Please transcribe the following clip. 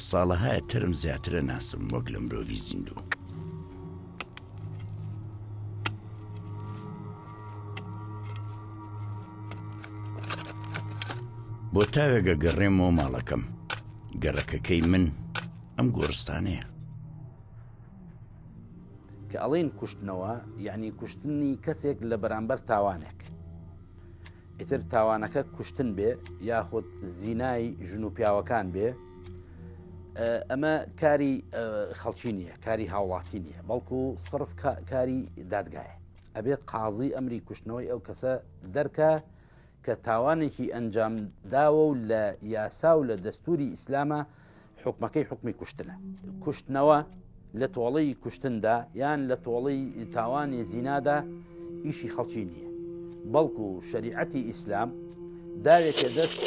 ساڵەهایە تەرم زیاترە ناسم وەک لە مرۆڤی زیندوو. بۆ تاوێک ئەگەڕێمەوە ماڵەکەم. گەڕەکەکەی من ئەم گۆڕستانەیە. کە ئەڵێین کوشتنەوە یعنی کوشتنی کەسێک لە بەرامبەر تاوانێک ئیتر تاوانەکە کوشتن بێ یاخود زینای ژن و پیاوەکان بێ ئەمە کاری خەڵکی نییە کاری هاوڵاتی نییە بەڵکو سرف کاری دادگایە ئەبێت قازی ئەمری کوشتنەوەی ئەو کەسە دەرکە کە تاوانێکی ئەنجام داوە و لە یاسا و لە دەستوری ئیسلامە حوکمەکەی حوکمی کوشتنە. کوشتنەوە لە تۆڵەی کوشتندا یان لە تۆڵەی تاوانی زینادا ئیشی خەڵکی نییە بەڵکو شەریعەتی ئیسلام داوێتە دەست.